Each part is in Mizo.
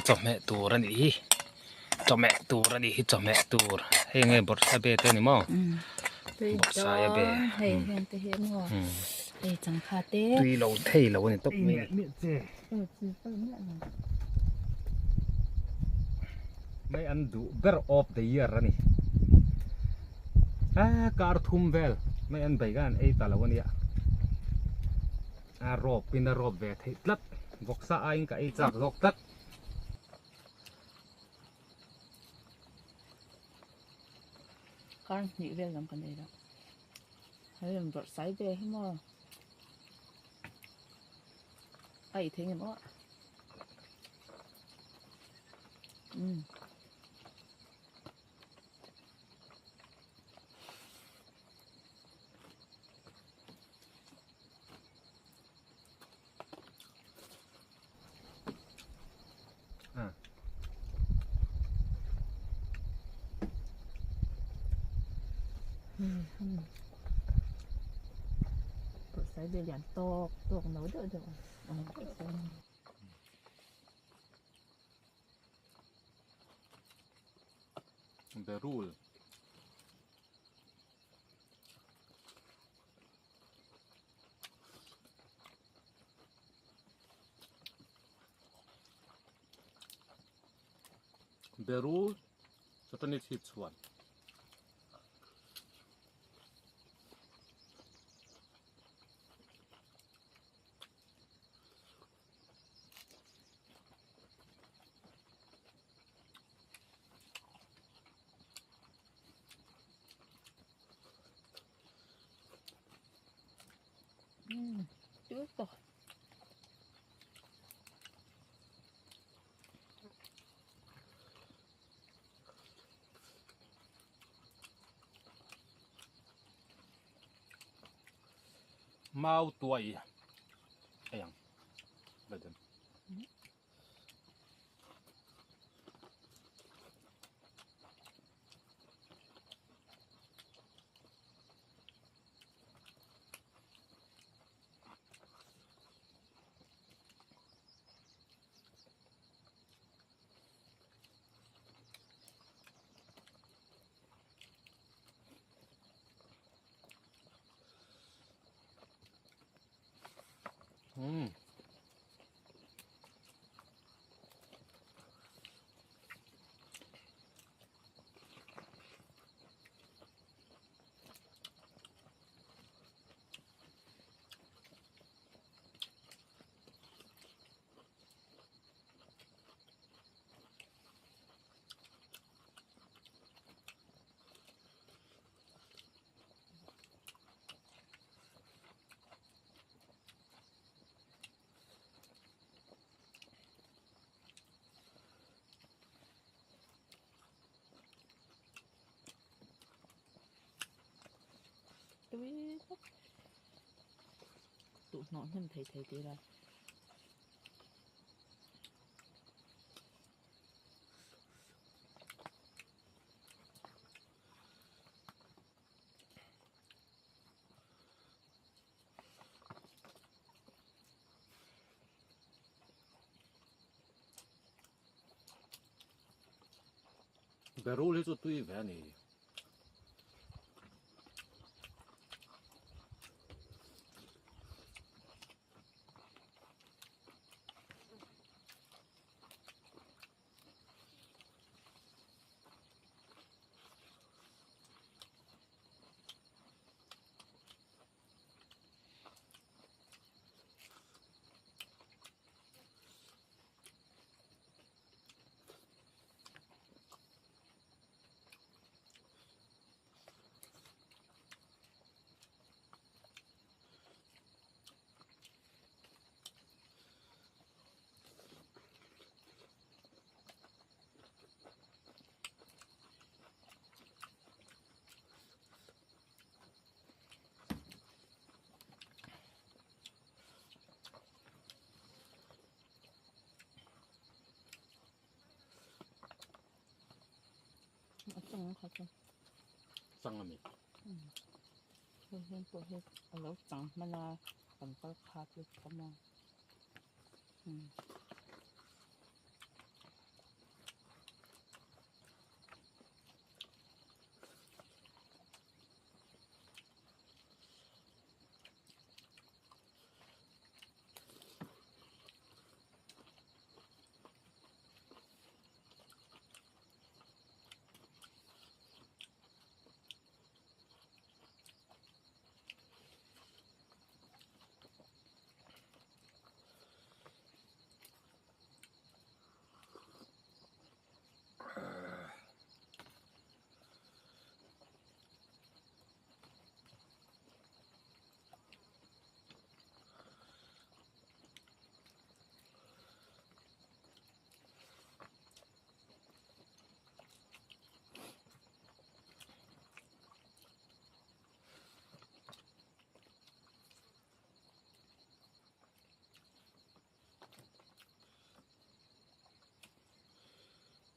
chawhmeh tur a nih hi chawhmeh tur a nih hi chawhmeh tur hei nge bawrhsa be te a ni maw bawrhsaia be tui lo thei lo a ni tawp mai mai an duh ber of the year a ni a kar thum vel mai an bei khan an ei ta lo a nia a rawp in a rawp ve theih tlat vawksa aiin ka ei chak zawk tlat. Kar hnih vel lam kan ei lo hei rawn bawrh sai ve hi maw a ei thei ngem aw umm. Lian tawk tawk no deuh deuh Berul Berul satani chhip chhuan. Mau tuai ayang badan. Umm. Tui tak tuh hnawh hnem thei thei tih ila. Berul hi chu tui ve a ni. Chang a ni. Hei hian pawh hi a lo chang hman a kan kal khat lutuk a maw.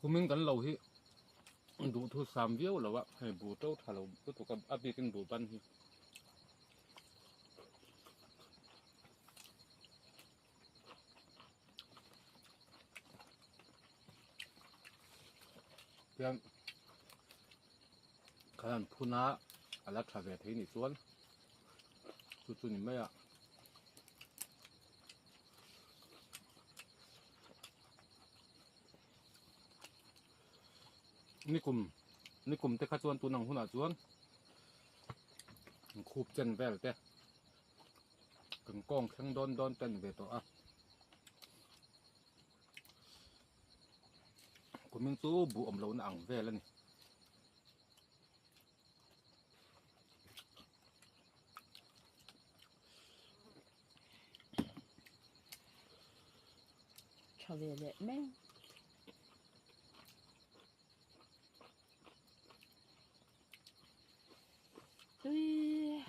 Kumin kan lo hi duhthu sam viau lo a, hei buh to tha lo lutuk a, a bikin buh ban hi. Tian kan han phun a, a la tha ve thei nih chuan chu chu ni mai a. Nikum nikum te kha chuan tun ang hunah chuan khup chen vel te kan kawng thleng dawn dawn te a ni ve tawh a kumin chu buh awm lohna ang vel a ni. Tha ve leh mai. Tui.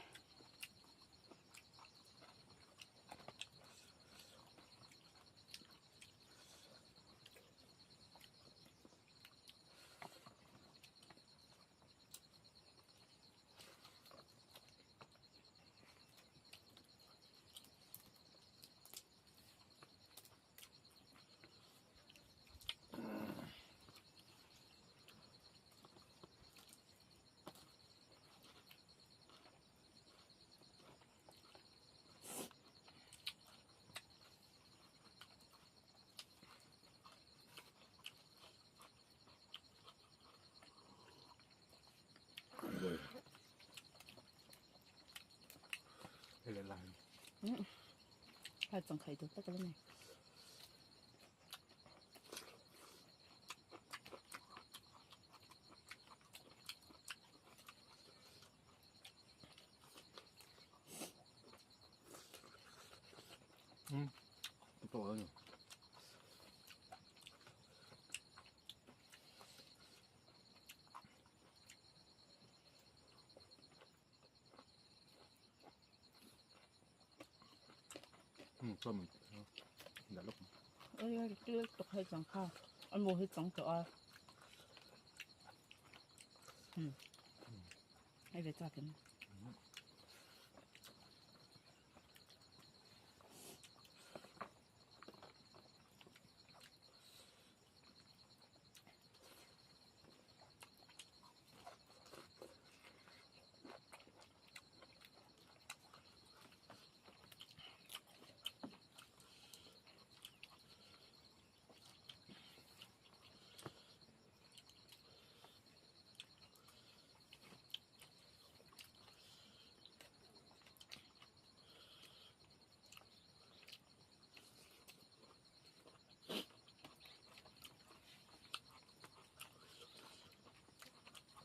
Hei changkhaih tur tak a la ni. Oi tui tuk hei chang kha a mu hi chang tawh a hei ve chak in.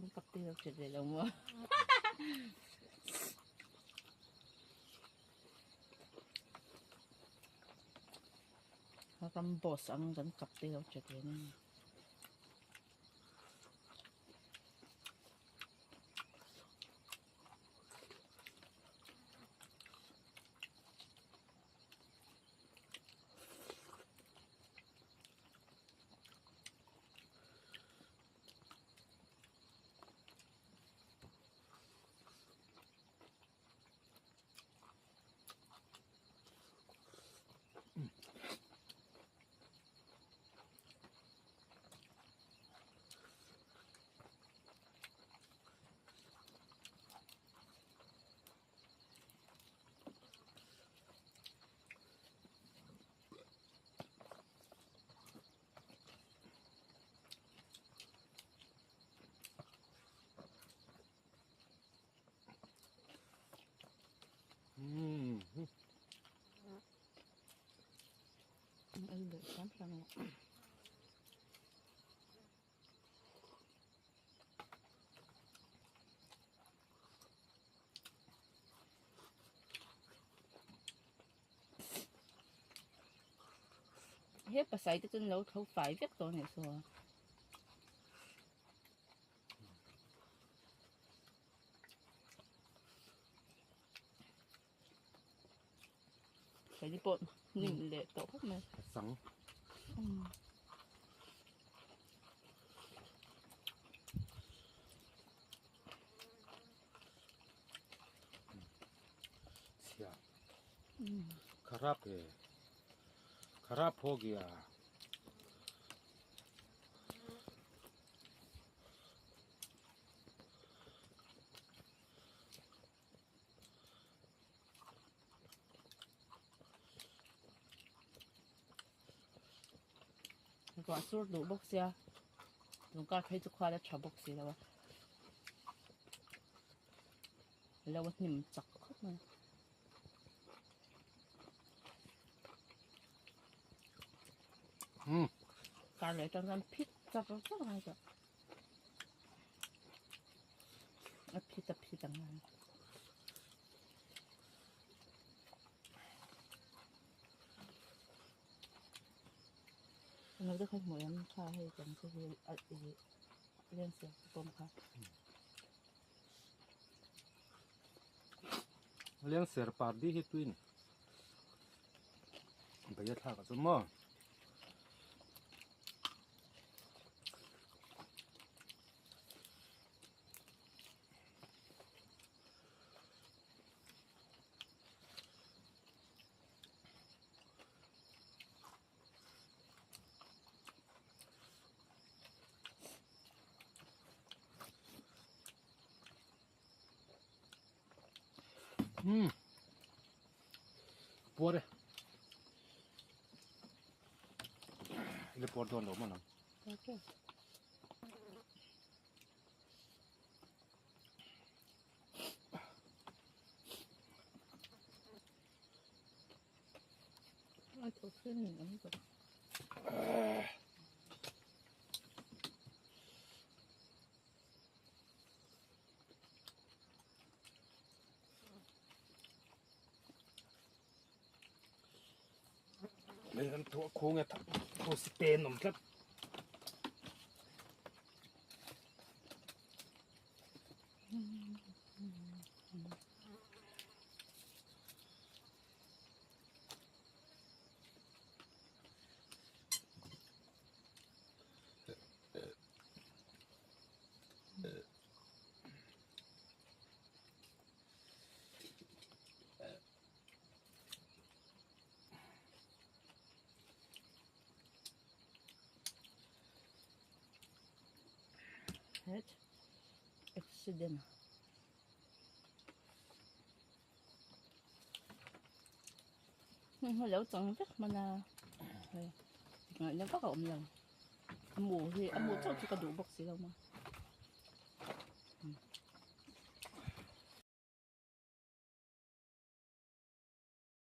Kan tak te lo chet ve lo maw. Ram boss ang kan kap te lo chet ve ni. He pasai te chuan lo tho fai vek tawh a nih saw. Hei pawh hnim leh tawh khawp mai. Sang. Kharap he. Kharap ho gya. Ruah sur duh bawk sia tun kar phei chu khual a tha bawk si lo a lo a hnim chak khawp mai. Kar leh atang chuan phit chak chak a ngai tawh a phit a phit ang a. Englo te kha hmuh em kha hei kan chu hi a ih lengsiam pawm kha. Lengser par di hi tui ni. Bai a thlak ah chuan maw. Umm puar e ila puar dawn lo maw nang. An thuah khung e thosi te an awm tlat. Het accident. Hei lo chang vek hman a hei ngaihna vak a awm lo a mu hi a mu chauh chu ka duh bawk si lo maw.